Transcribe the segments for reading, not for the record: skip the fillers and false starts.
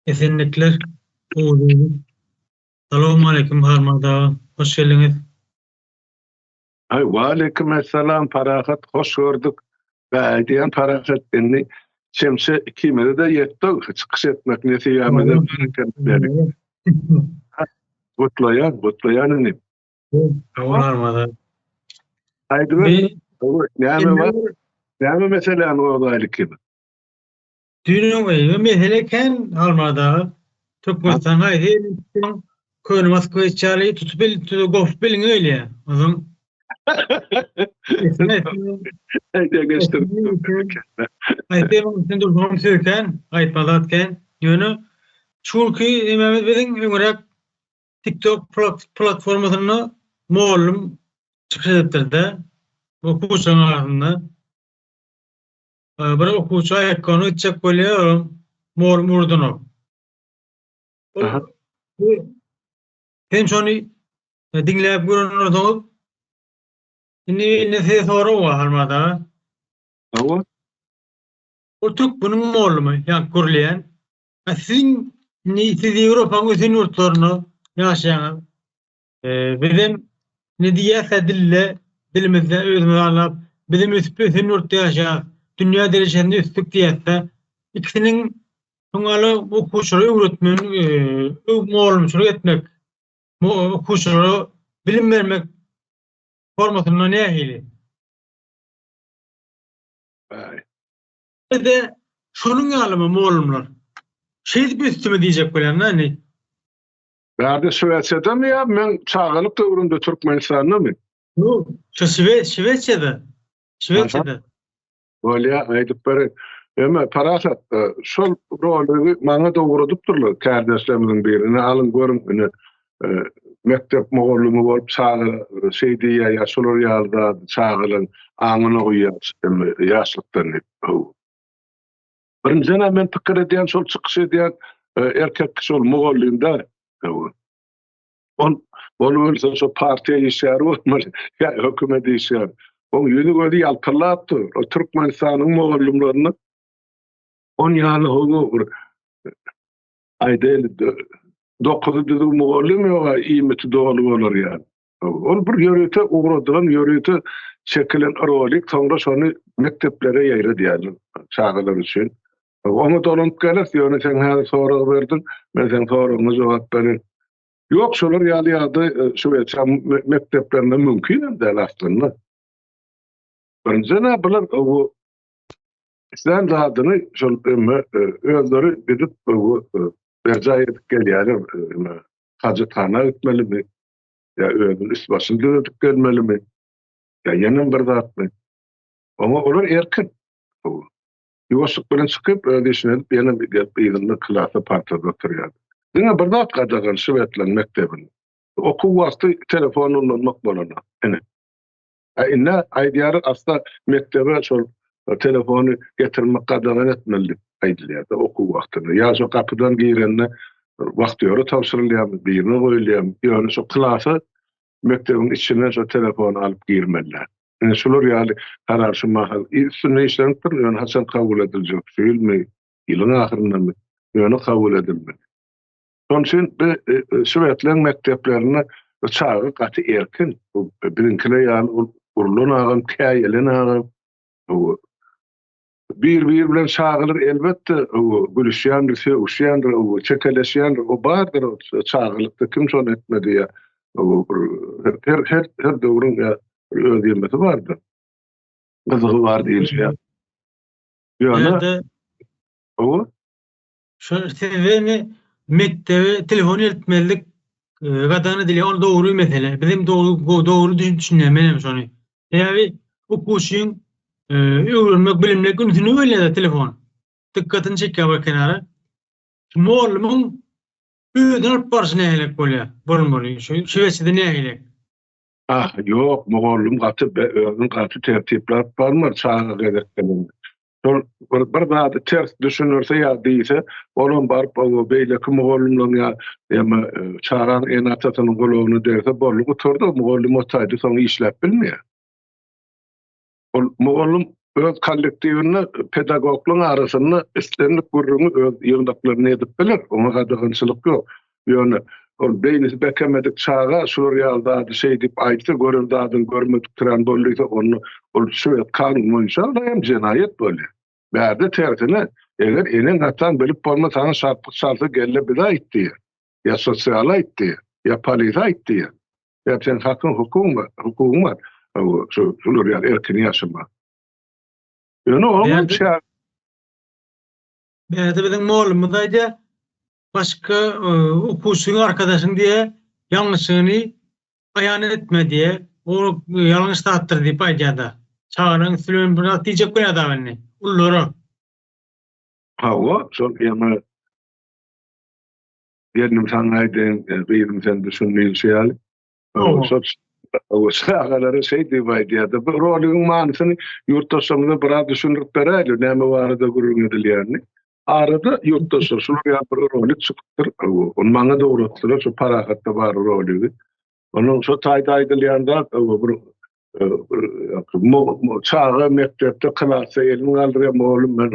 Esenlikler. Gowy. Salowmaleýkim Halmyrat aga. Hoş geldiňiz. Aý waleýkim essalam Parahat hoş gördük. Bäý diýen Parahat indi çemçe ikimize-de ýetdi çykyş etmek nesibämize bar eken diýeli. Gutlaýan, gutlaýan inim. Sag bol Halmyrat aga. Aýdyber. Näme bar? Näme meseläni gozgaýly ikimiz? Düýn öňe mesele kän Halmyrat aga. Türkmenistan haýsy ýerini tutsaň, köne moskwiç ýaly tutup el tutup gopup eliňe gelýär. Onsoň Aýtmaň dursaň söýkän, aýtma zat kän. Ýöne şu günki nememiz biziň öňräk TikTok platformasynda mugallym çykyş edipdir-de, okuwçylaryň arasynda. Bir okuwçy aýakgabyny gitjek bolýar, olam mugallym urdanok. Sen şony diňläp gören bolsaňyz, indi mende size sorag bar Halmyrat aga. Hawa. O türkmeniň mugallymy, ýa gürleýän. A siziň indi siz Ýewropanyň ösen ýurtlarynda ýaşaýaňyz. Bizem ne diýýäs-ä dilde, dilimizde özümizi aldap, bizem ösüp ösen ýurtda ýaşaýas, dünýä derejesinde ösdük diýýäs-de. Ikisiniň şoňaly okuwçylara öwretmegiň, mugallymçylyk etmek, okuwçylara bilim bermek formasynda nähili? Bizde şonuň ýalymy mugallymlar? Şeýdip ösdümi diýjek bolýan-da indi. Bärde Şwesiýadamy ýa meň çagalyk döwrümde Türkmenistandamy? Ýok, şu Şwesiýada. Şwesiýada. Bolýa, aýdyp bereý. Eme, Parahat, şol roligi maňa-da ugradypdyrlar kärdeşlerimiziň biri. Ine, alyň, görüň, ine, mekdep mugallymy bolup çaga şeý diýýär ýa şolar ýaly zady çagalaryň aňyna guýýar ýaşlykdan diýip. Birinjiden-ä men pikir edýän şol çykyş edýän erkek kişi ol mugallym däl. Ol bolubilse şo partiýa işgäri bolmaly ýa hökümet işgäri. Oň ýüzi gözi ýalpyldap dur. O Türkmenistanyň mugallymlaryny on ýaly howa bir aýdaýly dokuzy düzüw mugallym ýog-a iýmiti doly bolar ýaly. Ol bir ýörite ugradylan, ýörite çekilen rolik, soňra şony mekdeplere ýaýradýarlar çagalar üçin. Oňa dolanyp geleris, ýöne sen häzir sorag berdiň, men seň soragyňa jogap bereýin. Ýok, şolar ýaly ýagdaý e, Şwesiýa mekdeplerinde mümkin hem däl aslynda. Birinjiden bular bu islän zadyny şol öňe e, özleri gidip bu e, berjaý edip gelýärler. Hajathana gitmelimi? Ýa özüniň üst başyny düzedip gelmelimi? Ýa ýenem bir zatmy? Oňa olar erkin. Ýuwaşlyk bilen çykyp, öz işini edip, ýene gelip yzynda klasa partada oturýar. Diňe bir zat gadagan şwedleriň mekdebinde. Okuw wagty telefon ullanmak bolanok. Ine. A indi aýdýarlar, asla mekdebe şol telefony getirmek gadagan etmeli diýip aýdylýar okuw wagtynda. Ýa şo gapydan girende wagtýora tabşyrylýarmy, birine goýulýarmy, ýöne şo klasa mekdebiň içine şo telefony alyp girmeli. Ine şular ýaly karar şu mahal üstünde işlenipdir, ýöne haçan kabul ediljek, şu ýylmy, ýylyň ahyryndamy, ýöne kabul edilmeli. Şonuň üçin bu şwedleň mekdeplerinde çaga gaty erkin, biziňkiler ýaly ol urlan agam, käýelen agam, bir-biri bilen çagalar elbetde gülüşýändir, sögüşýändir, çekeleşýändir, o bardyr çagalykda kim şony etmedi ýa her her her döwrüň öz ýemesi bardyr. Gyzygy bar diýilşi ýaly. Ýöne Hawa. Şu sizde indi mekdebe telefon eltmezlik e, gadagan edilýär. Ol dogry mesele. Bizim dogry dogry düşünýän men hem şony. Sebäbi okuwçyň e, öwrenmek, bilimlik ünsüni bölýär telefon. Dykgatyny çekýär bir kenara. Şu mugallymyň özüni alyp barşy nähili bolýar? Bolmaly. Şu şeýle nähili? Ah, ýok, mugallym gaty özüni gaty tertipläp barmar çaga gezek gelende. Şol bir, bir zady ters düşündirse ýa diýse, olam baryp o beýleki mugallymlaryň ýa ýa e, çagaň ene-atasynyň gulagyna degse boldy gutardy, mugallym o taýda soň işläp bilmeýär. Ol mugallym öz kollektiwinde pedagoglaryň arasynda islendik gürrüňi öz ýygnaklarynda edip biler, oňa gadagançylyk ýok. Ýöne ol beýnisi bekemedik çaga şular ýaly zady şeý diýip aýtsa, gören zadyny görmedik tiran bol diýse, onda ol şwed kanuny boýunça ol hem jenaýat bolýar. Bärde tersine, eger eneň-ataň bilip bolma saňa şarpyk çalsa gel-de bize aýt diýýär. Ýa sosiala aýt diýýär, ýa polise aýt diýýär. Ýa seň hakyň, hukugyň bar, hukugyň bar. Şu şular ýaly erkin ýaşama. Ýöne oňa çäk Bärde biziň mollumyz aýdýar, başga okuwçyň arkadaşyň diýe ýalňyşyny aýan etme diýe, o ýalňyş zatdyr diýip aýdýar-da. Çagalaryň üsti bilen bir zat diýjek bolýar dagy indi, ululara. Hawa, şol ýa Gelnim saňa aýdaýyn, gyzym sen düşün diýilşi ýaly. Şol o çagalara şeý diýip aýdýardy. Bu roligiň manysyny ýurtdaşlarymyza biraz düşündirip beräýeli, näme barada gürrüň edilýänini. Arada ýurtdaşlar şular ýaly bir rolik çykypdyr. Ony maňa da ugratdylar, şu Parahatda bar roligi. Onuň şo taýda aýdylýan zat, bir çaga mekdepde klasda elini galdyrýar, mugallym men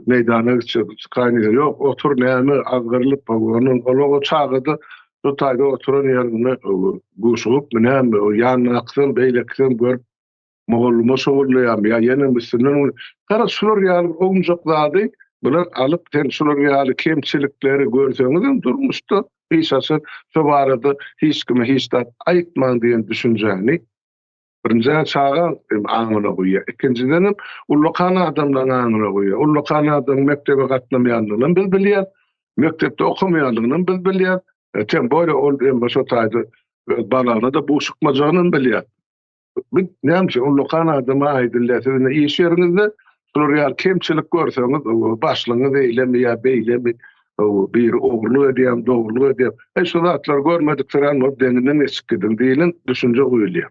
meýdana gitjek, çykaýyn diýse, ýok, otur näme, azgyrylyp, onuň ol o çagada şu taýda oturan ýerinde guşugypmy näme, o ýanyndakysam, beýlekisem görüp, mugallyma şogullaýarmy ýa ýene üstünden Garaz, şular ýaly bir ownujak zady bular alyp, sen şular ýaly kemçilikleri görseňizem durmuşda hiç haçan şo barada hiç kime hiç zat aýtmaň diýen düşünjäni Birinjiden çaga hem aňyna guýýar. Ikinjiden hem ullakan adamlaryň aňyna guýýar. Ullakan adamyň mekdebe gatnamaýanlygynam biz bilýäris. Mekdepde okamaýanlygynam biz bilýäris. E, tem bolýa ol hem şo taýda öz balagyna-da buşukmajagynam bilýär. Bu näme üçin ullakan adama aýdylýar, siz indi iş ýeriňizde şular ýaly kemçilik görseňiz, başlygyňyz eýlemi ýa beýlemi, biri ogurlyk edýärmi, dogrulyk edýärmi, heý şu zatlary görmediksirän bolup deňinden geçip gidiň diýlen düşünje guýulýar.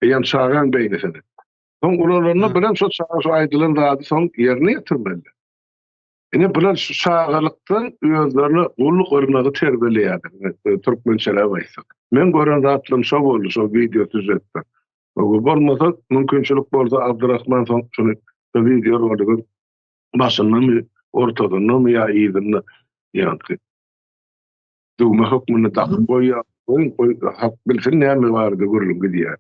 Eýýäm çagaň beýnisine. Soň ulalanda bilen şo çaga şu aýdylan zady soň ýerine ýetirmeli. Ine bular şu çagalykdan özlerine gulluk yrnagy terbiýeleýärler, türkmençeläp aýtsak. Men gören zatlarym şo boldy şo wideo sýužetde. Bolmasa mümkinçilik bolsa Abdurahman soň şuny şo wideo roligiň başyndamy, ortasyndamy ýa yzynda ýaňky düwme hökmünde dakyp goýýar. Goýuň, goý, halk bilsin näme barada gürrüň gidýär.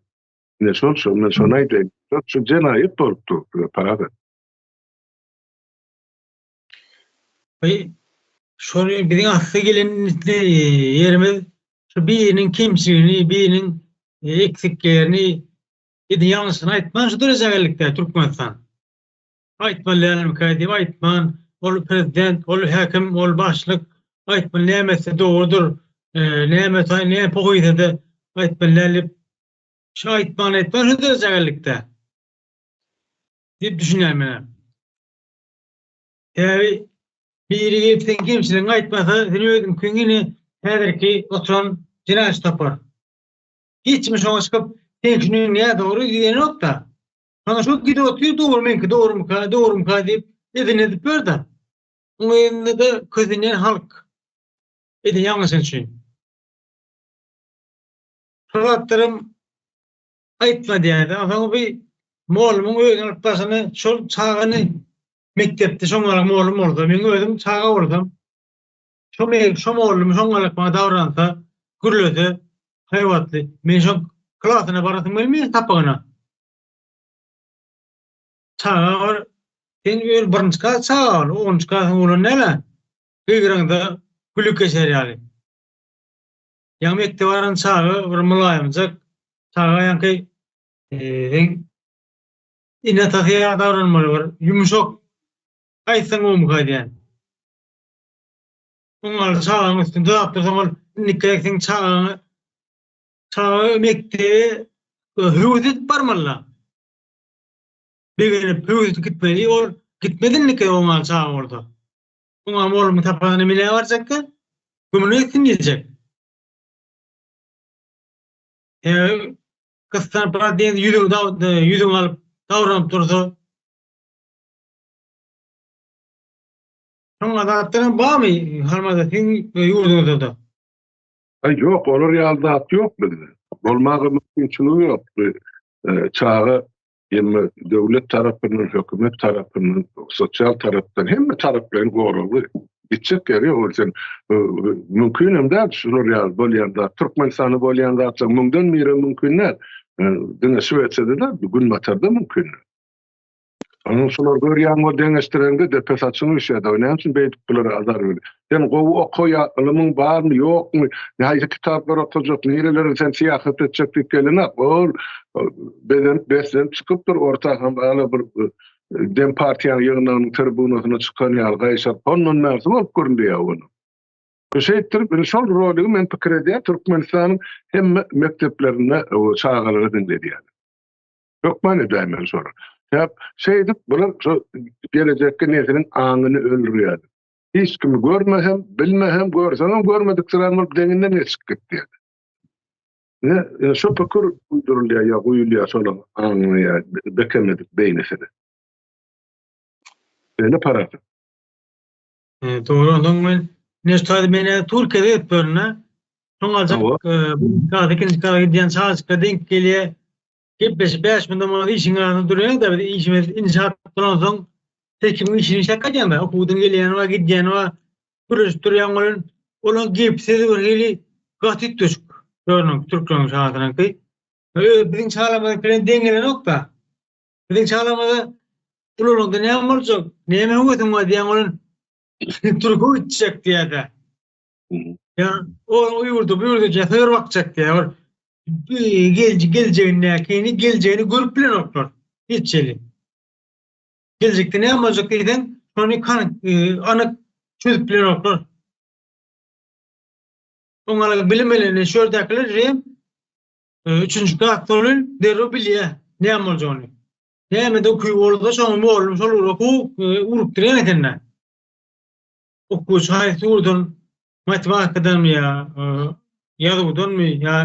Ine şol şol men şony aýdaýyn. Şu jenaýat bolup dur, Parahat. By şony biziň asly gelen ýerimiz şu biriniň kemçiligini, biriniň eksiklerini eden ýalňyşyny aýtman şu derejä geldik-dä Türkmenistan. Aýtmaly dälmikä diýip aýtman, ol prezident, ol häkim, ol başlyk aýtmaly näme etse dogrudyr, näme näme poh iýse-de aýtmaly däl diýip şu aýtman aýtman şu derejä geldik-dä. Diýip düşünýän menem. Sebäbi biri gelip seň kemçiligiňi aýtmasa, sen özüňkiňi ine häzirki oturan jenaýatçy tapar. Hiç kim şoňa çykyp, seňkiniň nädogry diýenok-da. Şonda şol gidip otyr, dogry meňki dogrumyka, dogrumyka diýip edin edip ýör-de. Oň elinde-de kösenýän halk eden ýalňyşy üçin. Şol zatlaram aýtma diýýärdi. Onsoň bir mugallymyň özüni alyp barşyny şol çagany mekdepde şoň ýaly mugallym bolsa, meň özüm çaga bolsam, şo men şo mugallym şoň ýaly maňa dabransa, gürlese, haýbatly, men şoň klasyna barasym gelmeýär sapagyna. Çaga bir sen öl birinji klas çaga ol, onunjy klasyň oglan däl-ä. Gygyraňda gülüp geçer ýaly. Ýaňy mekdebe baran çaga bir mylaýymjak çaga ýaňky seň ene-atasy ýaly davranmaly bir ýumşak aýtsaň gowumyka diýýän. Oňaly çagaň üstünde duzap dursaň ol indiki gezek seň çagaňy çaga mekdebe höwes edip barmaly-da. Begenip höwes edip gitmeli ol gitmez indiki gezek oňaly çaga bolsa. Oňa mugallymyň sapagyna menä barjakka, gümüne gitsin diýjek. Sebäbi gyssanyp biraz diýen ýüzüňi ýüzüňi alyp davranyp dursa. Şoňa zatlaram barmy Halmada siziň ýurduňyzda-da? Aý ýok, olar ýaly zat ýok bizde. Bolmaga mümkinçiligi ýok. Çaga. Emma döwlet tarapyndan, hökümet tarapyndan, sosial tarapdan hemme taraplaýyn goragly. Gitjek ýeri ýok ol sen mümkin hem däl şular ýaly bolýan zat. Türkmenistanda bolýan zatlar müňden biri mümkin däl. Diňe Şwesiýada däl, günbatarda mümkin. Onuň şular görýän bol deňeşdireňde depe saçyň üýşýär. Näme üçin beýdip bulara azar berýär? Sen gowy okaýa, ylymyň barmy, ýokmy? Haýsy kitaplary okajak, nirelere sen syýahat etjek diýip gelenok. Ol bezenip, beslenip çykypdyr orta hem ala bir Dem partiýanyň ýygnagynyň tribunasyna çykan ýaly gaýşaryp, hondan bärsi bolup görünýär ony. Şeýtdirip, indi şol roligi men pikir edýän Türkmenistanyň hemme mekdeplerinde çagalara diňledýär. Hökman edäýmeli şolar. Sebäp şeýdip bular şo gelejekki nesliň aňyny öldürýär. Hiç kimi görme hem, bilme hem, görseňem görmediksirän bolup deňinden geçip git diýýär. Ine, ine şo pikir uýdurylýar ýa guýulýar şolaryň aňyna ýa bekemedik beýnisine. Şeýle parahat. Dogry onsoň men ine şu taýda men Türkiýede edip görün-de. Soň aljak bu klas ikinji klasa gidýän çagajyklar denk gelýär. Gepleşip 5 minut bolmasa işiň arasynda durýar-da biz işimiz inşaat bolansoň her kimiň işini işläp gaýdýan-da okuwdan gelýäni bar gidýäni bar gürleşip durýan welin olaň gep sözi bir hili gaty üýtgeşik görnüň türkleriň çagasynyňky. Öz biziň çagalarymyzyňky bilen deň gelenok-da. Biziň çagalarymyza ulanyňda näme boljak, näme höwesiň bar diýýäň welin türke gitjek diýýär-de. Ýa o ýurda bu ýurda gitjek, sygyr bakjak diýýär. Bir geljegindäkini, geljegini görüp bilenoklar. Hiç hili. Geljekde näme boljak diýseň, şony anyk çözüp bilenoklar. Oňa bilim elinde şu ýerdäkiler hem üçünji klasda bolan derrew bilýär näme boljagyny. Nämede okuw bolsa şoňa mugallym şol ugra okuw ugrukdyrýan ekende. Okuwçy haýsy ugurdan matematikadanmy ýa ýazuwdanmy ýa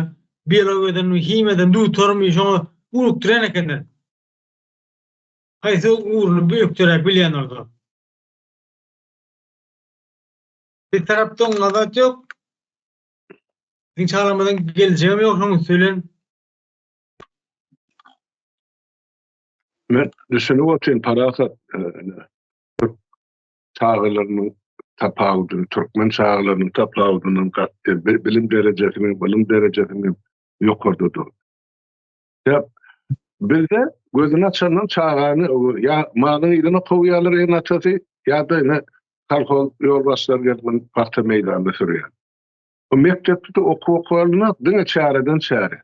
biologiýadanmy himiýadan dutarmy şoňa ugrukdyrýan ekenler. Haýsy ugruny ökderäk bilýän bolsa. Bir tarapda oňa zat ýok. Biziň çagalarymyzyň geljegem ýok şonuň üsti bilen. Men düşünip otyryn parahat türk çagalarynyň tapawudyny türkmen çagalarynyň tapawudyndan gaty bilim derejesiniň ylym derejesiniň ýokardadygy. Sebäp bizde gözüni açandan çagany ýa malyň yzyna kowýarlar ene-atasy ýa-da ine kolhoz ýolbaşçylary gelip muny pagta meýdanyna sürýär. Bu mekdepde-de okuw okalanok, diňe çäreden çäre.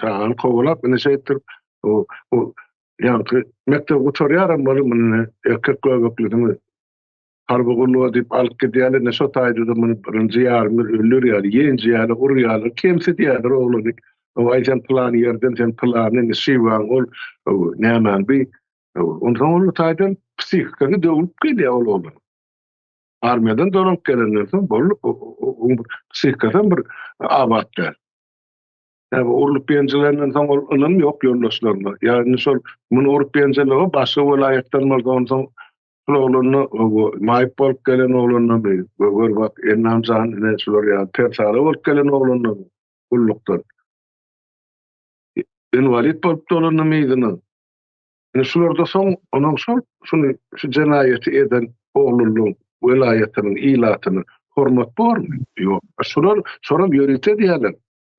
Çagany kowalap ine şeýtdirip o o ýaňky mekdebi gutarýaram bolup muny erkek göbeklisini harby gulluga diýip alyp gidýärler, ine şo taýda-da muny birinji ýarym ýyl öldürýärler, ýenjýärler, urýarlar, kemsidýärler oglany. Aý sen pylan ýerden, sen pylany, indi şiwaň ol, nämäň bi. Onsoň ol taýdan psihikasy döwülip gelýär ol oglan. Armiýadan dolanyp gelenden soň boldy, oň psihikasam bir abat däl. Ýa bu urlup ýenjilenden soň ol ynam ýok ýoldaşlaryna. Ýa indi şol muny urup ýenjeligi başga welaýatdan bolsa onsoň şul oglanda maýyp bolup gelen oglandamy gör bak Ennam jan ine şular ýaly persala bolup gelen oglandamy gullukdan. Inwalid bolup dolandymy yzyna. Ine şularda soň onuň şol şuny şu jenaýaty eden oglunyň welaýatynyň ilatyna hormat bormy? Ýok. Şular şoram ýörite edýärler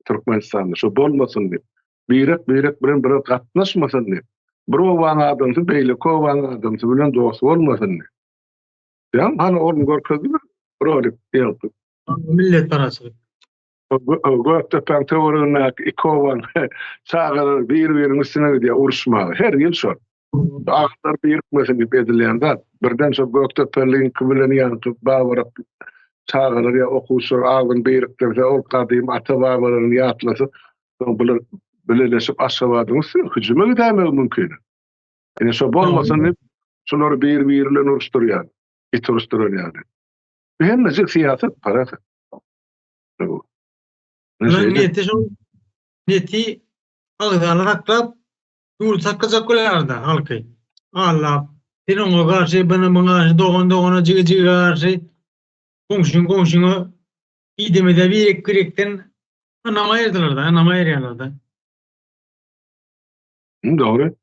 Türkmenistanda şo bolmasyn diýip. Birek birek bilen bir gatnaşmasyn diýip. Bir obaň adamsy beýleki obaň adamsy bilen dost bolmasyn diýip. Ýa hany ony görkezdiler rolik ýaňky. Milletparazçylyk. Gökdepäň töweregindäki iki obaň çagalary bir-biriniň üstüne gidýär uruşmaga. Her ýyl şol. Agyzlar birikmesin diýip edilýän zat. Birden şol Gökdepeliňki bilen ýaňky Babarak çagalar ýa okuwçylar agzyny birikdirse, ol gadymy ata-babalaryny ýatlasa, soň bular bileleşip Aşgabadyň üstüne hüjüme gidäýmegi mümkin. Ine şo bolmasyn diýip, şulary bir-biri bilen uruşdyrýar. It uruşdyran ýaly. Bu hemmejik syýasat, parahat. Neti şol neti agzaly saklap ýurdy saklajak bolýarda halky. Allap sen oňa garşy, bana muňa garşy, dogan dogana, jigi jige garşy, goňşyň goňşyňa idemede birek birekden ynam aýyrdylarda, ynam aýyrýarlarda. Dogry.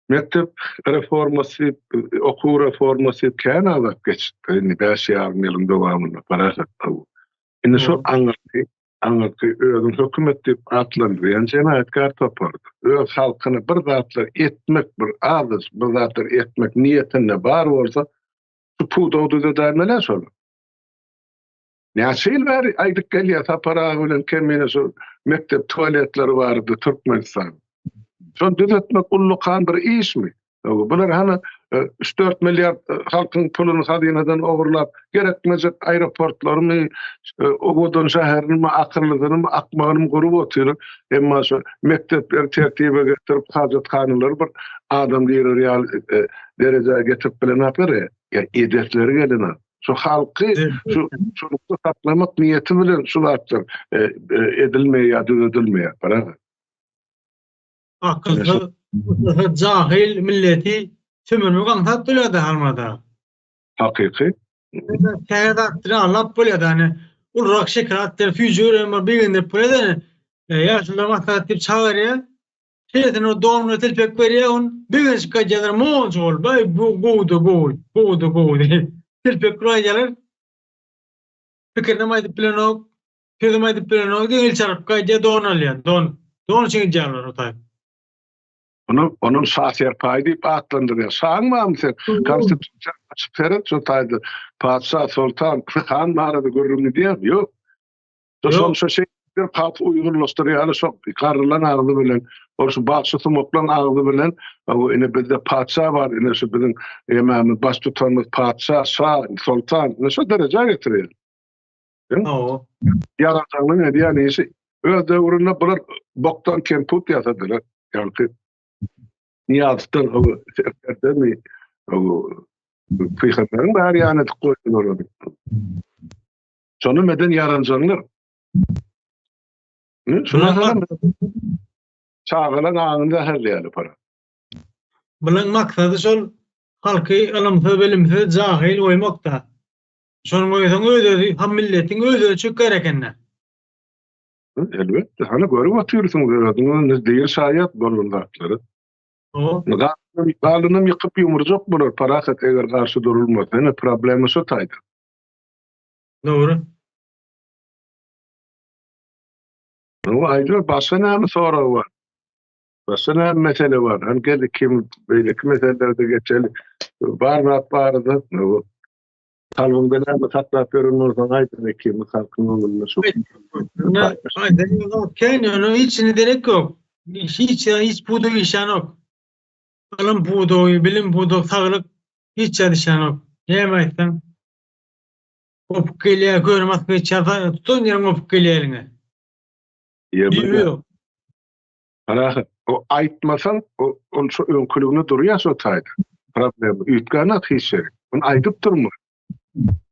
Mekdep reformasy, okuw reformasy kän azap geçdi. Indi bäş ýarym ýylyň dowamynda parahat. Indi şu aňyrky, aňyrky özüni hökümet diýip atlandyrýan jenaýatkär topar öz halkyna bir zatlar etmek, bir azajyk bir zatlar etmek niýetinde bar bolsa, şu pudagy düzedäýmeli şol. Näçe ýyl bäri aýdyp gelýär Sapar aga bilen Kemine şu mekdep tualetleri barada Türkmenistan. Şony düzetmek ullakan bir işmi? Bular hany 3-4 milliard e, halkyň puluny hazynadan ogurlap, gerekmejek aeroportlaryny, e, owadan şäherimi, akyllysyny, akmagyny gurup otyr. Emma şu mekdepleri tertibe getirip, hajathanalary bir adam girer ýaly e, derejä getirip bilenoklar. Ýa edesleri gelenok. Şu halky şu çulukda saklamak niýeti bilen şu zatlar e, e, edilmeýär ýa düzedilmeýär. Baraga. Akylsyz, jahil milleti sömürmek aňsat bolýar-da halmada. Hakyky. Täze zatlary alap bolýar-da, hani ulurak şeker atdyr, süýji gören bir begendirip bolýar-da. E, ýaşulular maslahat diýip çagyrýar. Şeýlesine o donuna telpek berýär, on begenişip gaýdýarlar, monça bolup, aý bu gowudy, gowy, gowudy, gowy diýip. Telpek bilen aýdýarlar. Pikirinem aýdyp bilenok, sözem aýdyp bilenok, diňe el çarpyp gaýdýar, don alýar, don. Don üçin gidýärler o taýy. Onu onuň şa serpaýy diýip atlandyrýar. Şaň barmy sen? Konstitusiýa açyp seret şo taýda. Patyşa, soltan, han barada gürrüň gidýär. Ýok. Şol şo şey bir halk uýgunlaşdyrýar şo garrylan agzy bilen, ol şu bagşy sumaklaň agzy bilen, o ine bizde patyşa bar, ine şu biziň emämiz baş tutanymyz patyşa, şa, soltan, ine şo derejä getirýär. Hawa. Ýaradanlyň edýän işi öz döwründe bular bokdan kemput ýasadylar. Ýagny Nyýazdan o serkerdemi o pygamberiň bäri ýany edip goýdular ony. Şony meden ýaranjaňlar. Şuna çagalar aňyny zäherleýärler para. Bunuň maksady şol halky ylymsyz, bilimsiz, jahil goýmakda. Şonuň goýsaň öz-özi, ham milletiň öz-özi çöker ekende. Elbetde, hany görüp otyrsyň özüňiz diri şaýat bolan zatlary. Galynam ýykyp ýumurjak bolar parahat eger garşy durulmasa, ine problema şo taýda. Dogry. Oňa aýdyber, başga näme sorag bar? Başga näme mesele bar? Hany gel ikimiz beýleki meselelere-de geçeli. Bar zat barada kalbyňda näme saklap ýören bolsaň aýt ikimiz halkyň öňünde şu. Kän ýöne hiç derek ýok. Hiç hiç pudak işänok. Ylym pudagy, bilim pudagy, saglyk hiç ýer işänok. Näme aýtsaň? Gopup gelýär, köne maska geçýär, tutan ýeriň gopup gelýär eliňe. Ýa ýok. Parahat, o aýtmasaň, o ol şu öňküligine durýar şo taýda. Problema üýtgänok hiç ýeri. Ony aýdyp durma.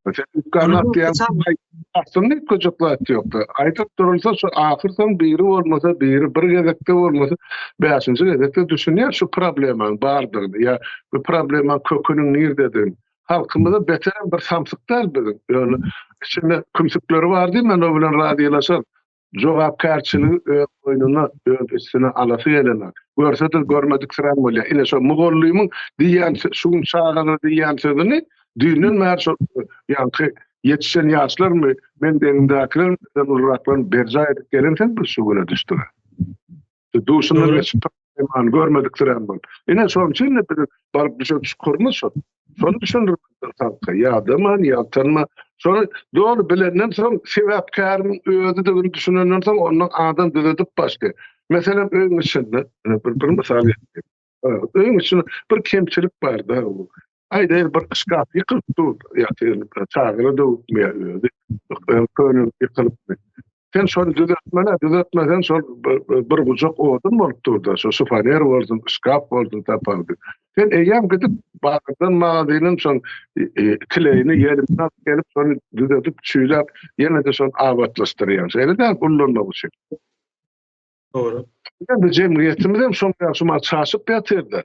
Sen üýtgänok diýen aslynda üýtgejek zat ýok-da. Aýdyp durulsa şu ahyr soň biri bolmasa biri bir gezekde bolmasa bäşinji gezekde düşünýär şu problemanyň bardygyny ýa bu problemaň köküniň nirdedigini. Halkymyza beterem bir samsyk däl biziň. Ýöne içinde kümsükleri bar diýmän o bilen razylaşar. Jogapkärçiligi öz boýnuna, öz üstüne alasy gelenok. Görse-de görmediksirän bolýar. Ine şo mugallymyň diýýän şu gün çagalara diýýän sözüni düýnden bäri şol ýaňky ýetişen ýaşlarmy, men deňimdäkilermi, bizden uluraklarmy berjaý edip gelensoň biz şu güne düşdük. Duşundan geçip problemany görmediksirän bolup. Ine şonuň üçin-de biziň baryp düşen çukurymyz şol. Şony düşündirmelidir halka. Ýadaman, ýaltanma. Şony doly bilenden soň, sebäpkäriň özüdigini düşünenden soň, ondan adam düzedip başlaýar. Meselem, öýüň içinde, bir, bir mysal getireyim. Öýüň içinde bir kemçilik bar-da. Aýdaýly bir şkaf ýykylyp dur, ýa çagalar döwüpmi ýa özi könelip ýykylypmy. Sen şony düzetmeli, düzetmesen şol bir gujak odun bolup dur-da, şo şifoner bolsun, şkaf bolsun tapawudy. Sen eýýäm gidip bazardan magazynyň şol kleýini ýelimini alyp gelip şony düzedip, çüýläp, ýene-de şony abatlaşdyrýaň. Şeýle däl ullanmak üçin. Dogry. Indi jemgyýetimiz hem şoň ýaly şumat çaşyp ýatyrda.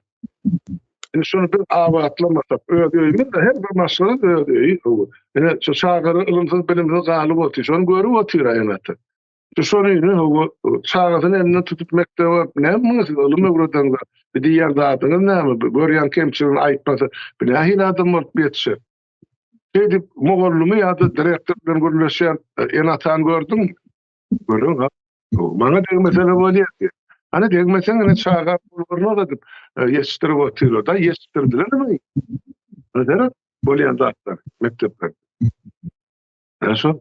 Indi şony biz abatlamasak, öz öýümiz her bir maşgala öz öýi. Ine şu çagalar ylymsyz, bilimsiz galyp otyr. Şony görüp otyr ene-ata. Şu şony indi hawa çagasyny elinden tutup mekdebe baryp näme muňa siz ylym öwredeňiz? Bir diýýän zadyňyz näme? Görýän kemçiligini aýtmasa, bu nähili adam bolup ýetişer? Şeýdip mugallymy ýa-da direktor bilen gürleşýän ene-atany gördüňmi? Görüň ha. Maňa degmese-de bolýar diýýär. Hany degmeseň ine çaga bolmaz edip ýetişdirip otyrlar. Da ýetişdirdilermi? Seret bolýan zatlar mekdeplerde. Ýa şol.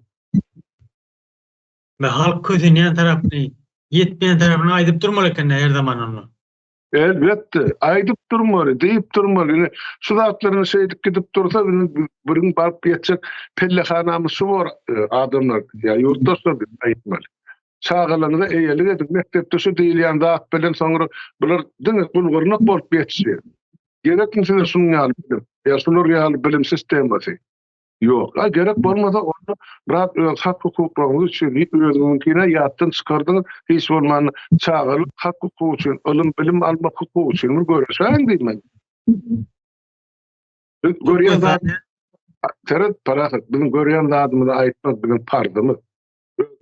Ve halk kösenýän tarapyny, ýetmeýän tarapyny aýdyp durmaly eken her zaman onda. Elbetde, aýdyp durmaly, diýip durmaly. Ine, şu zatlaryny şeýdip gidip dursa, biziň baryp ýetjek pellehanamyz şu bor, e, adamlar, ýa ýurtdaşlar diýip aýtmaly. Çagalaryňyza eýelik ediň, mekdepde şu diýilýän zat bilen soňra bular diňe gulgurnak bolup ýetişýär. Gerekmi size şunuň ýaly bilim? Ýa şular ýaly bilim sistemasy? Ýok. A gerek bolmasa onda biraz öz hak hukuklaryňyz üçin özüňiňkine ýatdan çykardyňyz, hiç bolmanda çagalyk hak hukugy üçin, ylym bilim almak hukugy üçin bir göreşäýiň diýmen. Biz görýän zat Seret parahat, biziň görýän zadymyzy aýtmak biziň parzymyz.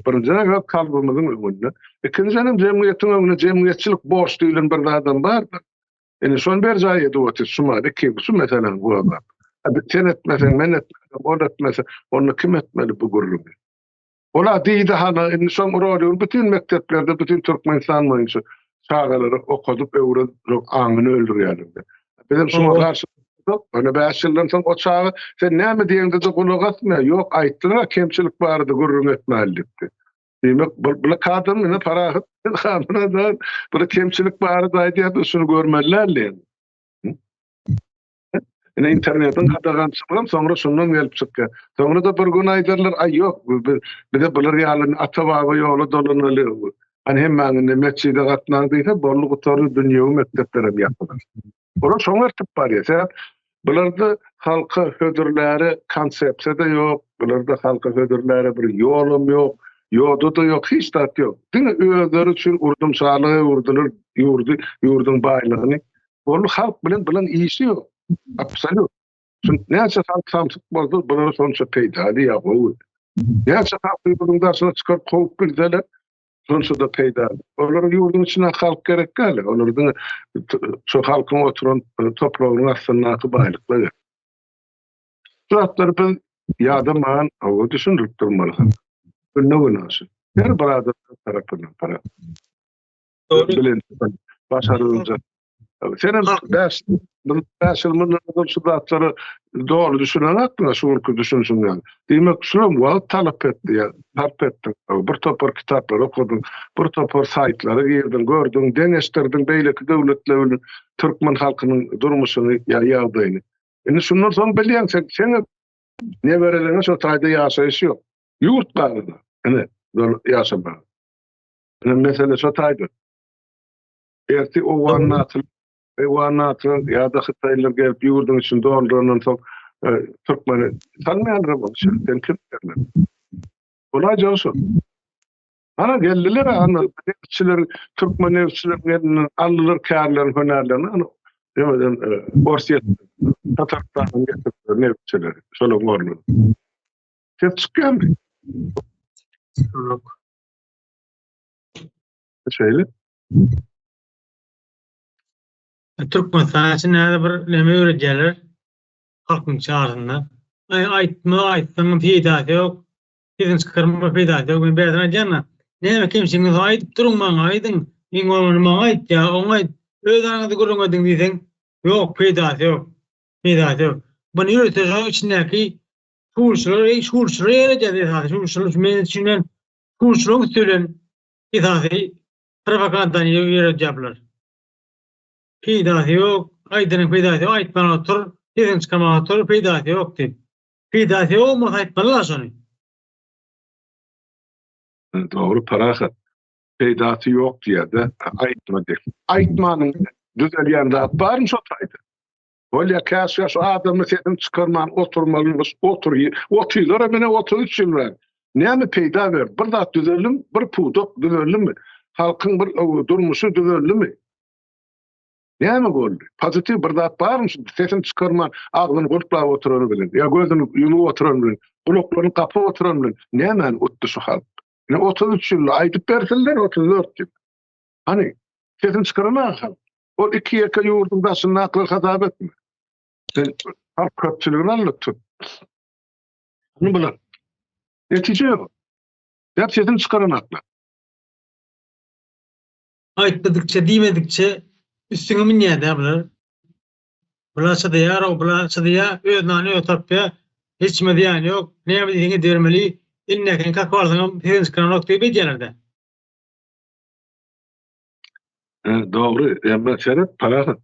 Birinjiden öz kalbymyzyň öňünde, ikinjiden hem jemgyýetiň öňünde jemgyýetçilik borç diýlen bir zadam bardyr. Indi şony berjaý edip otyr, şu many kim, şu meseläni gozgap. Sen etmeseň, men etmesem, ol etmese, onda kim etmeli bu gürrüňi? Ola diýdi hana, indi şoň roligini bütin mekdeplerde, bütin Türkmenistan boýunça çagalary okadyp, öwredip, aňyny öldürýärler. Bizem şoňa garşy çykdyk. Ýöne 5 ýyldan soň o çaga sen näme diýeňde-de gulak asmaýar. Ýok, aýtdylar, kemçilik barada gürrüň etmäli diýipdi. Diýmek, bu blokadanyň ine parahat ilhamyna da bir kemçilik barada aýdýar, biz şuny görmeli däl diýen. Ine internetiň gadagançylygam soňra şundan gelip çykýar. Soňra da bir gün aýdarlar, aý ýok, bize bular ýaly ata-baba ýola dolanaly. Hani hemmäň indi metjide gatnaň diýse, boldy gutardy, dünýewi mekdepler hem ýapylar. Olar şoňa eltip barýar. Sebäp bularda halka hödürläre konsepsiýa-da ýok, bularda halka hödürläre bir ýolam ýok, ýoda-da ýok, hiç zat ýok. Diňe özleri üçin urdum-şalyga öwürdiler ýurdy, ýurduň baýlygyny. Ol halk bilen bulan işi ýok. Absolýut. Çünki näçe halk samsyk bolsa, bulara şonça peýdaly ýa gowy. Näçe halk ýurduň daşyna çykaryp kowup bilseler, Şonça-da peýdaly. Olara ýurduň içine halk gerek däl. Olar diňe şu halkyň oturan topragynyň astyndaky baýlyklar gerek. Şu zatlary biz ýadaman, hawa düşündirip durmaly. Günde-güne şu. Her bir adam tarapyndan para. Bilen başarylja. Senem 5 5 ýyl mundan ozal şu zatlara doly düşünenokdyň şu günki düşünişiň ýaly. Diýmek, şulam wagt talap etdi ýa sarp etdiň. Bir topar kitaplary okadyň, bir topar saýtlara girdiň, gördüň, deňeşdirdiň beýleki döwletler bilen türkmen halkynyň durmuşyny ýa ýagdaýyny. Indi şundan soň bilýäň sen, seň nebereleriňe şo taýda ýaşaýyş ýok. Ýurt barada, ine, ýaşamaga. Ine mesele şo taýda. Ertir owgan nasyl, owgan nasyl ýa-da hytaýlylar gelip ýurduň içini doldurandan soň e, türkmeni salmaýarlar bu işe. Sen kim derler? Bolaýjagy şo. Ana geldiler ana nebitçiler, türkmen nebitçileriniň elinden aldylar kärlerini, hünärlerini. Ana demeden e, Orsýet, Tatarystanyň getirdiler nebitçileri. Şolaryň ornuna. Ses çykýarmy? Ýok. Şeýle. Türkmenistan üçin näde bir näme öwredýärler halkyň arasynda. Aý aýtma aýtsaň peýdasy ýok. Sesiň çykarma peýdasy ýok. Men bärden aýdýan-a. Näme kemçiligiňiz bar aýdyp duruň maňa aýdyň. Iň bolmanda maňa aýt ýa oňa aýt. Öz araňyzda gürrüň ediň diýseň, ýok peýdasy ýok. Peýdasy ýok. Muny ýörite şoň içindäki şuwulçylar, şuwulçylar ýöredýär esasy. Şuwulçylar men üçin men şuwulçylaryň üsti bilen esasy propagandany ýöredýär bular. Peýdasy ýok, aýdanyň peýdasy ýok, aýtman otur, sesiňi çykarman otur, peýdasy ýok diýip. Peýdasy ýok bolsa aýtmalylar şony. Dogry Parahat. Peýdasy ýok diýýär-de, aýtma diýip. Aýtmanyň düzelýän zat barmy şo taýda? Bolýa käşgä şu adamyň sesini çykarman oturmalymyş otur otylara mine 33 ýyl bäri. Näme peýda berdi? Bir zat düzeldimi? Bir pudak düzeldimi? Halkyň bir durmuşy düzeldimi? Näme boldy? Pozitiw bir zat barmy şu sesini çykarman agzyny gulplap oturany bilen ýa gözüni ýumup oturany bilen gulaklaryny gapyp oturany bilen nämäni utdy şu halk? Ine 33 ýylda aýdyp bersinler 34 ýyl. Hany sesini çykaran halk. Ol iki ýeke ýurduň daşyndakylar hasap etme. Sen halk köpçüligini alnyp tut. Hany bular? Netije ýok. Dep sesini çykaran haklar. Aýtmadykça, diýmedikçe üstüňe münýär-dä bular. Bular çydaýar, o bular çydaýar, öz nanyny özi tapýar. Hiç kime zyýany ýok. Näme diýseň edibermeli. Elindäkini kakyp alsaňam sesini çykaranok diýip edýärler-dä. Dogry, emma seret, parahat.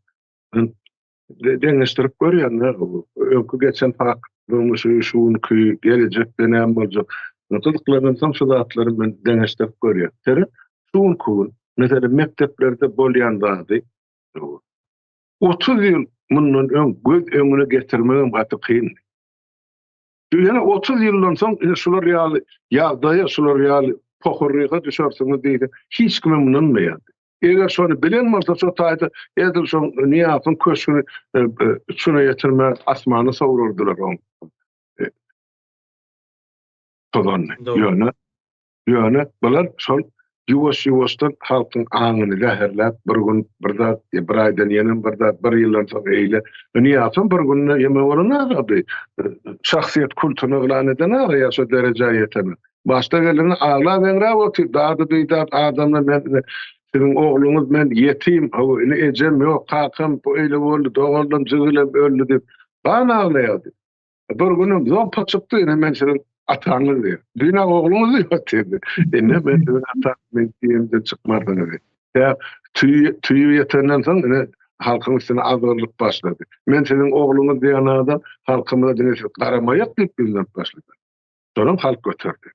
Deňeşdirip görýän-de, öňki geçen fakt durmuşy, şu günki, gelejekde näme boljak. Gyzyklanansoň şu zatlary men deňeşdirip görýän. Seret, şu günki gün, meselem, mekdeplerde bolýan zady 30 ýyl mundan öň göz öňüne getirmegem gaty kyndy. Ýöne 30 ýyldan soň ine şular ýaly ýagdaýa, şular ýaly pohurryga düşersiňiz diýse, hiç kimem ynanmaýardy. Eger şony bilen bolsa şo taýda edil şo Nyýazowyň köşgüni e, e, üçüne ýetirmän asmana sowrardylar oň e, tozanyny. Ýöne Ýöne bular şol ýuwaş-ýuwaşdan halkyň aňyny zäherläp, bir gün bir zat, bir aýdan ýenem bir zat, bir ýyldan soň eýle. Nyýazow bir günde ýeme bolan agady. Şahsyýet kultuny yglan eden aga ýa şo derejä ýetene. Başda gelende aglap-eňräp otyr, dady-bidat adamlar men siziň ogluňyz men ýetim, hawa indi ejem ýok, kakam eýle boldy, doganlarym, jigilem öldi diýip, gan aglaýardy. Bir günüm zompa çykdy, ine men siziň ataňyz diýip. Düýn-ä ogluňyz diýip otyrdy. Indi men siziň ataňyz, men diýemden çykmarsyňyz diýip. Ýa tüýi tüýi ýetenden soň ine halkyň üstüne azgyrlyp başlady. Men siziň ogluňyz diýen adam halkymyza diňe siz garamaýak diýip ýüzlenip başlady. Şonam halk göterdi.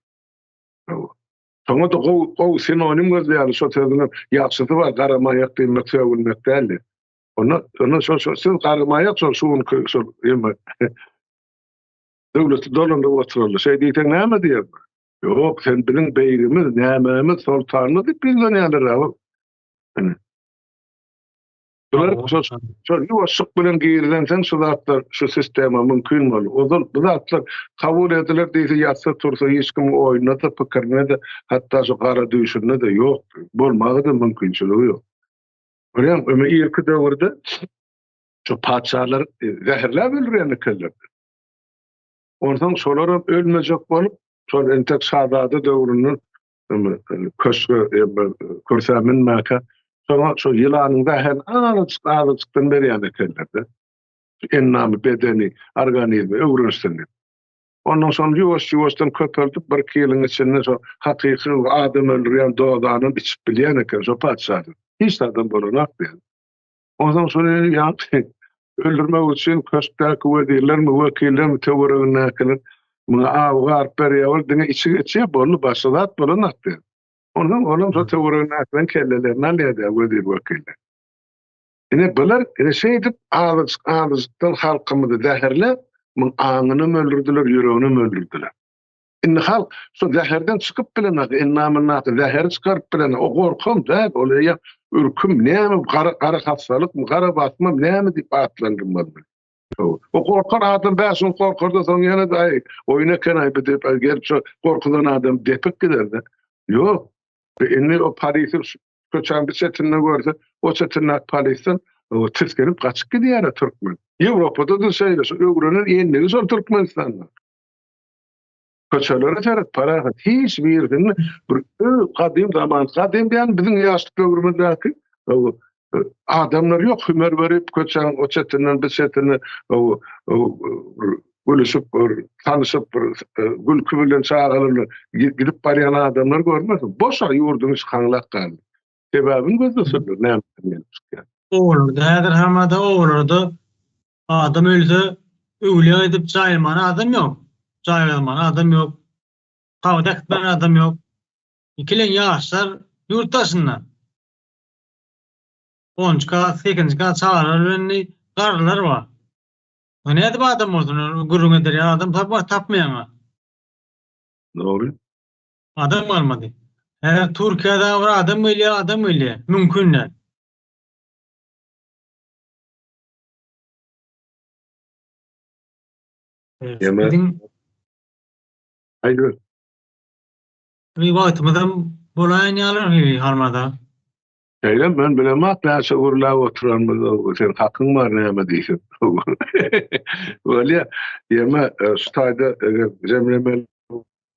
Şoňa-da gowy gowy sinonim gözleýärler, şo sözüňem ýagşysy bar, garamaýak diýmek sögünmek däldi. Onda onda şo şo siz garamaýak şol şu günki şol ýeme döwleti dolandyryp oturanlar. Şeý diýseň näme diýer? Ýok, sen biziň beýigimiz, nämämiz, soltanymyz diýip ýüzlenýärler. Bular şol şol ýuwaşlyk bilen girizensoň şu zatlar şu sistema mümkin boldy. Ozal bu zatlar kabul ediler diýse ýatsa tursa hiç kimiň oýunda-da, pikirinde-de, hatda şu gara düýşünde-de ýokdy. Bolmaga-da mümkinçiligi ýok. Görýäňmi, öňe irki döwürde şu patyşalar zäherläp öldürýän ekenler. Onsoň şolaram ölmejek bolup, şol entek şazada döwründen köşge kürsä münmäkä, şoňa şo ýylanyň zäherini azajyk azajykdan berýän ekenler-de. Endamy, bedeni, organizmi öwrenişsin diýip. Ondan soň ýuwaş-ýuwaşdan köpeldip, birki ýylyň içinde şo hakyky adam öldürýän dozanam içip bilýän eken şo patyşa. Hiç zadam bolanok diýen. Onsoň şony ýaňky öldürmek üçin köşkdäki wezirlermi, wekillermi, töweregindäkiler muňa awy garyp berýär, ol diňe içi geçýär, boldy, başga zat bolanok diýen. Onsoň olam şo töweregindäkileriň kellelerini alýar diýýär wezir-wekiller. Ine bular ine şeýdip azajyk azajykdan halkymyzy zäherläp, muň aňynam öldürdiler, ýüreginem öldürdiler. Indi halk şo zäherden çykyp bilenok, endamyndaky zäheri çykaryp bilenok. O gorkam däl, ol eýýäm ürküm, näme gara gara hassalykmy, gara basmamy näme diýip atlandyrmaly. O gorkar adam bäş gün gorkarda soň ýene-de aý oýun eken-aý bu diýip gelip şo gorkudan adam depip gider-de. Ýok. Indi o polisi köçäň bir çetinde görse, o çetindäki polisden tisginip gaçyp gidýär türkmen. Ýewropada-da şeýle, şu öwrenen endigi şol Türkmenistanda. Köçelere seret, parahat, hiç birisinde bir gadym zaman, gadym diýen biziň ýaşlyk döwrümizdäki adamlar ýok, hümer berip köçäň o çetinden bir çetine gülüşip, bir tanyşyp, bir gülki bilen çagalar bilen gidip barýan adamlar görmersiň. Boş ýurduň içi haňlak galdy. Sebäbini gözleseler näme gelip çykýar. Obalarda häzir hamada obalarda adam ölse öwlüýä edip jaýlamana adam ýok. Jaýlamana adam ýok. Tabyt äkitmäne adam ýok. Ikileň ýaşlar ýurt daşynda. Onunjy klas, sekizinji klas çagalar bilen indi garrylar bar. O nädip adam bolsun, gürrüň eder ýaly adam tapma, tapmaýaň-a. Dogry. Adam galmady. Häzir Türkiýede bir adam gelýär, adam gelýär. Mümkin däl. Biziň Aýdyber. Bir wagtymyzam bolaýan ýaly halmada. Şeýle men bilemok näçe gürläp oturanymyzy sen hakyň bar näme diýseň. Bolýa. Ýeme e, şu taýda eger jemlemeli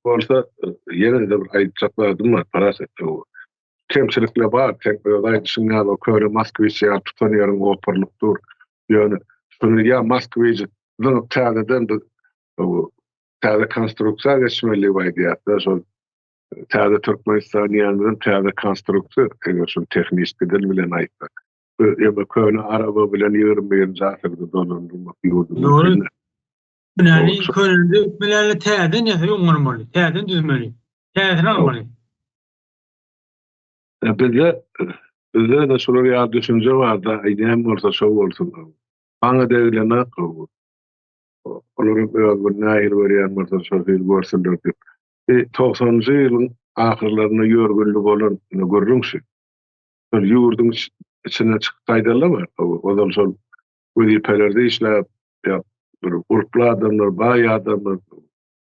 bolsa ýene-de bir aýtjak zadym bar Parahat. Kemçilikler bar, sen öz aýdyşyň ýaly köne Moskwiç ýaly tutan ýeriň gopurylyp dur. Ýöne şuny ýa Moskwiç zyňyp täzeden biz täze konstruksiýa geçmeli diýip aýdýarlar. Şol täze Türkmenistan diýenimizem täze konstruksiýa, eger şuny tehniki dil bilen aýtsak. Ýa köne araba bilen 21-nji asyrda dolandyrmak ýurduny. Dogry. Könäni köneni dökmeläli täzeden ýasap oňarmaly, täzeden düzmeli. Täzesini almaly. Bizde bizde de şular ýaly düşünje bar-da, näme bolsa şo bolsun. Maňa degilenak. Olaryň öz bir nähili görýän bolsa şo hili görsünler diýip. Bir togsanynjy ýylyň ahyrlarynda ýörgünli bolan gürrüň şu. Şol ýurduň içinden çykyp gaýdanlar bar. Ozal şol wezipelerde işläp, ýa bir gurply adamlar, baý adamlar,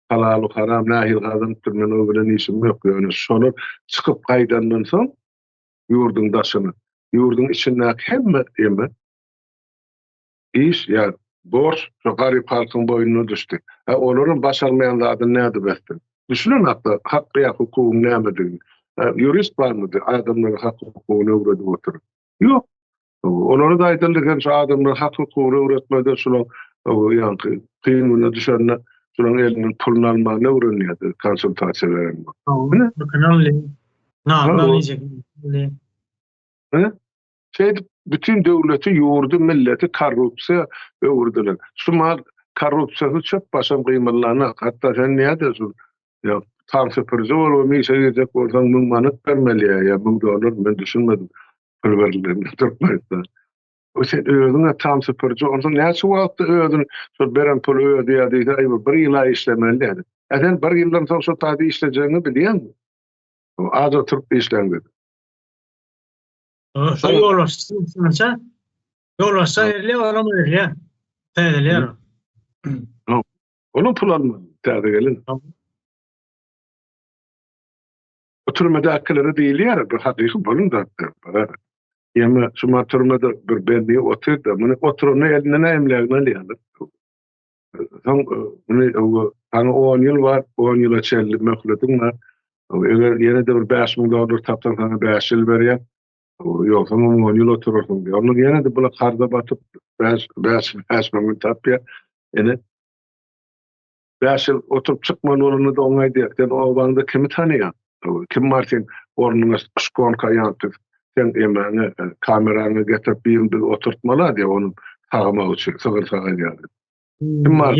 halaly haram nähili gazanypdyr men o bilen işim ýok. Ýöne şolar çykyp gaýdandan soň ýurduň daşyna, ýurduň içindäki hemme eme Iş ýa borç şo garyp halkyň boýnuna düşdi. Hä olaram başarmaýan zadyny nädip etsin? Düşünen hakda hak ýa hukugyň nämedigini. Hä ýurist barmydy adamlaryň hak hukugyny öwredip oturan? Ýok. Olara-da aýdyldy sen şu adamlara hak hukugyny öwretmede şulaň ýaňky kyn güne düşende şulaň elinden puluny almany öwrenýärdi konsultasiýa beren. Ine. Şeýdip bütin döwleti, ýurdy, milleti korrupsiýa öwürdiler. Şu mal korrupsiýasyz çöp başam gymyllanok. Hatda sen näde şu ýa tam süpüriji bolup işe girjek bolsaň 1000 manat bermeli ýa ýa 1000 dollar men düşünmedim pul berilende Türkmenistan. O sen özüňe tam süpüriji onsoň näçe wagtda özüni şol beren puly ödeýär diýse aý bir ýyla işlemeli diýdi. Ä sen bir ýyldan soň şo taýda işlejegiňi bilýäňmi? Az oturyp işläňde. Şo ýolbaşçy synça ýolbaşça berilýär, olam berilýär. Täzeleýär. Olam pul almaly, täze gelen. O türmedäkilere diýilýär, bir hakyky bolan zatlar bar. Ýa şu türmede bir bendi otyr-da, muny oturanyň elinden emlägini alýarlar. Soň muny saňa 10 ýyl bar, 10 ýyla çenli möhletiň bar. Eger ýene-de bir 5000 dollar tapsaň saňa 5 ýyl berýär. Ýogsam 10 ýyl oturarsyň diýýär. Ondan ýene-de bular karza batyp 5 5 5000 tapýar. Ene 5 ýyl oturyp çykmaly bolanda-da oňa aýdýar, sen obaňda kimi tanaýaň? Kim bar sen ornuňa şkonka ýaňky sen emäňe kameraňa getirip birini biz oturtmaly diýýär onuň sagamak üçin, sygyr sagar ýaly. Kim bar?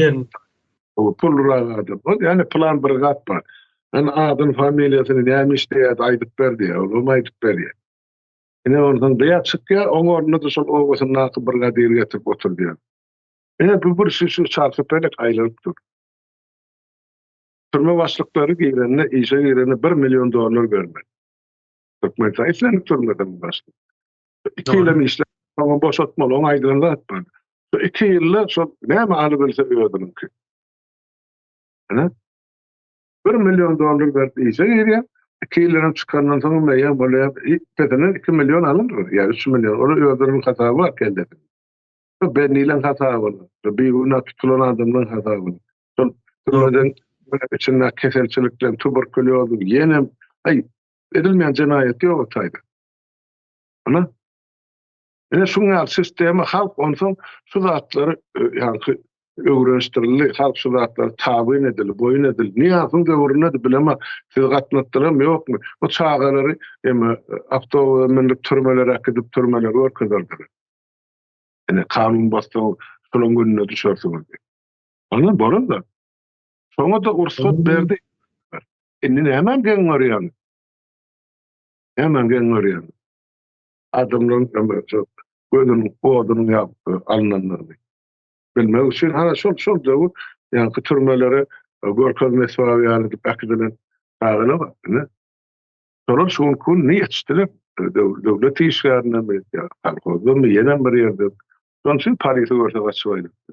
O pulrak adam. O ýani plan bir zat bar. Yani adyny, familiýasyny, näme işleýär aýdyp ber diýýär. Ol hem aýdyp berýär. Ine ondan beýä çykýar, oň ornuna-da şol obasyndaky bir gadyr getirip oturdýar. Ine bu bir şu şu çarhy-pelek aýlanyp dur. Türme başlyklary girende, işe girende 1 million dollar bermeli. Türkmenistan islendik türmeden başlyk. 2 ýyl hem işläp, soňam boşatmaly, oň aýdylan zat bar. Şu 2 ýylda şol näme alybilse özüniňki. Ine 1 million dollar berip işe girýär. 2 ýyldan hem çykandan soň meýän bolýar. Pesinden 2 million alyndyr, ýa 3 million. Olar özleriniň hasaby bar kellesinde. Şu bendileň hasabyna, şu bigünä tutulan adamlaryň hasabyna. Şol türmeden içinde keselçilikden, tuberkulýozdan ýene aý edilmeýän jenaýat ýok o taýda. Ana Ine şuň ýaly sistema halk onsoň şu zatlary ýaňky öwrenişdirildi, halk şu zatlary tabyn edildi, boýun edildi. Nyýazowyň döwründe-de bilemok, siz gatnatdylarmy, ýokmy, bu çagalary eme awtobusa mündirip türmelere äkidip türmeleri görkezerdiler. Ine kanun bozsaňyz şolaň gününe düşersiňiz diýip. Ana bolan zat. Şoňa-da rugsat berdi. Indi nämäni geň görýäňiz? Nämäni geň görýäňiz? Adamlaryň gözüniň odunyň alnandygyny bilmek üçin ana şol şol döwür ýaňky türmelere görkezme esbaby ýaly edip äkidilen çagalar bar. Ine. Şolar şu günki gün ýetişdiler. Döwlet işgärindemi ýa kolhozdamy ýenem bir ýerde. Şonuň üçin polisi görse gaçyp aýdypdy.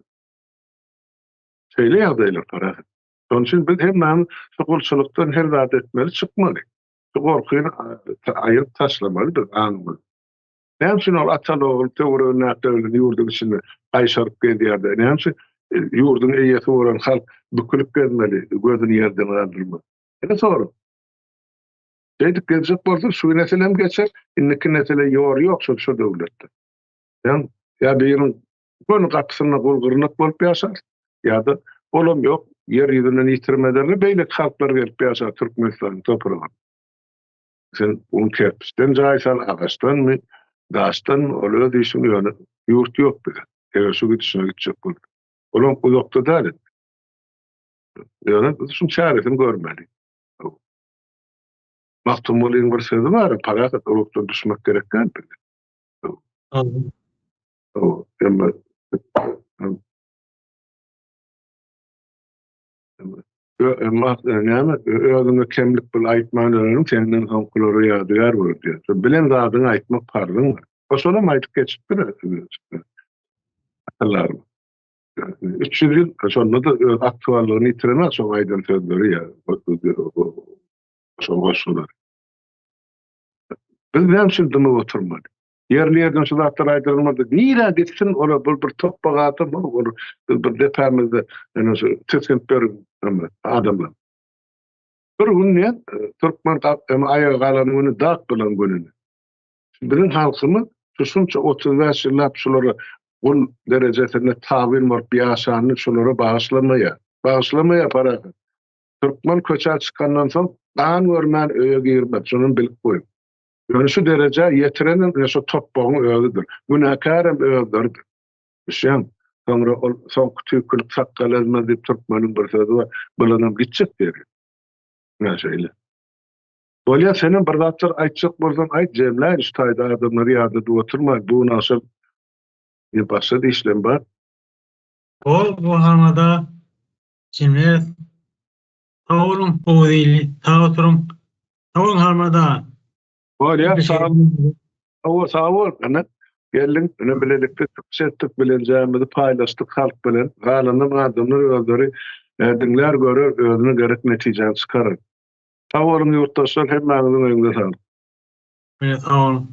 Şeýle ýagdaýlar parahat. Şonuň üçin biz hemmämiz şu gulçulykdan her zat etmeli, çykmaly. Şu gorkyny aýyryp taşlamaly biz aňymyz. Näme üçin ol ataly-ogul töweregindäkiler bilen ýurduň içinde gaýşaryp gezýär-de? Näme üçin ýurduň eýesi bolan halk bükülip gezmeli, gözüni ýerden galdyrman? Ine sorag. Şeýdip gezjek bolsa şu nesil hem geçer, indiki nesile ýor ýok şol şu döwletde. Ýa ýa biriň göni gapysynda gul gyrnak bolup ýaşar, ýa-da olam ýok, ýer ýüzünden ýitirim ederler, beýleki halklar gelip ýaşar Türkmenistanyň topragynda. Sen un kerpiçden jaý sal, agaçdanmy, daşdanmy, ol öz işiň, ýöne ýurt ýok bize. Eger şu gidişine gitjek bolsa. Olam uzakda däl. Ýöne biz şuň çäresini görmeli. Magtymgulyň bir sözi bar, parahat ruhdan düşmek gerek däl bize. Emma Emma näme özüňe kemlik bil aýtman öňüň senden soňkulara ýadygär bolar diýýär. Şo bilen zadyňy aýtmak parzyň bar. O şonam aýdyp geçipdir. Atalarym. 300 ýyl şonda-da öz aktuallygyny ýitirenok şoň aýdan sözleri ýa şol goşgular. Biz näme üçin dymyp oturmaly? Ýerli ýerden şu zatlar aýdylmady. Nirä gitsin olar bir bir topbak adam ol biz bir depämizde ýöne şu tisginip ýörün adamlar. Bir gün diýen türkmen aýaga galan güni dat bolan gününi. Biziň halkymyz şu şunça 35 ýyllap şulara gul derejesinde tabyn bolup ýaşanyny şulara bagyşlamaýar. Bagyşlamaýar parahat. Türkmen köçä çykandan soň gan görmän öýe girmez. Şuny bilip goýuň. Ýöne şu derejä ýetirenem ine şu topbagyň özüdir. Günäkärem özleridir. Düşýäňmi? Soňra ol soňky tüýkülik sakgal ezmez diýip türkmeniň bir sözi bar. Bulanam gitjek ýeri. Ine şeýle. Bolýa senem bir zatlar aýtjak bolsaň aýt jemläýin şu taýda adamlary ýadadyp oturmaýyn. Bu gün agşam başga-da işlem bar. Bol bu halmada jemläris. Sag boluň Oguz ili, sag oturyň. Sag boluň Halmyrat aga. Bolýar, sag bol. Sag bol. Ine, geldiň, ine bilelikde çykyş etdik, bilenjämizi paýlaşdyk halk bilen. Galanam adamlar özleri diňlär, görer, özüne gerek netijäni çykarar. Sag boluň ýurtdaşlar, hemmäňiziň öňüňize saglyk. Sag boluň.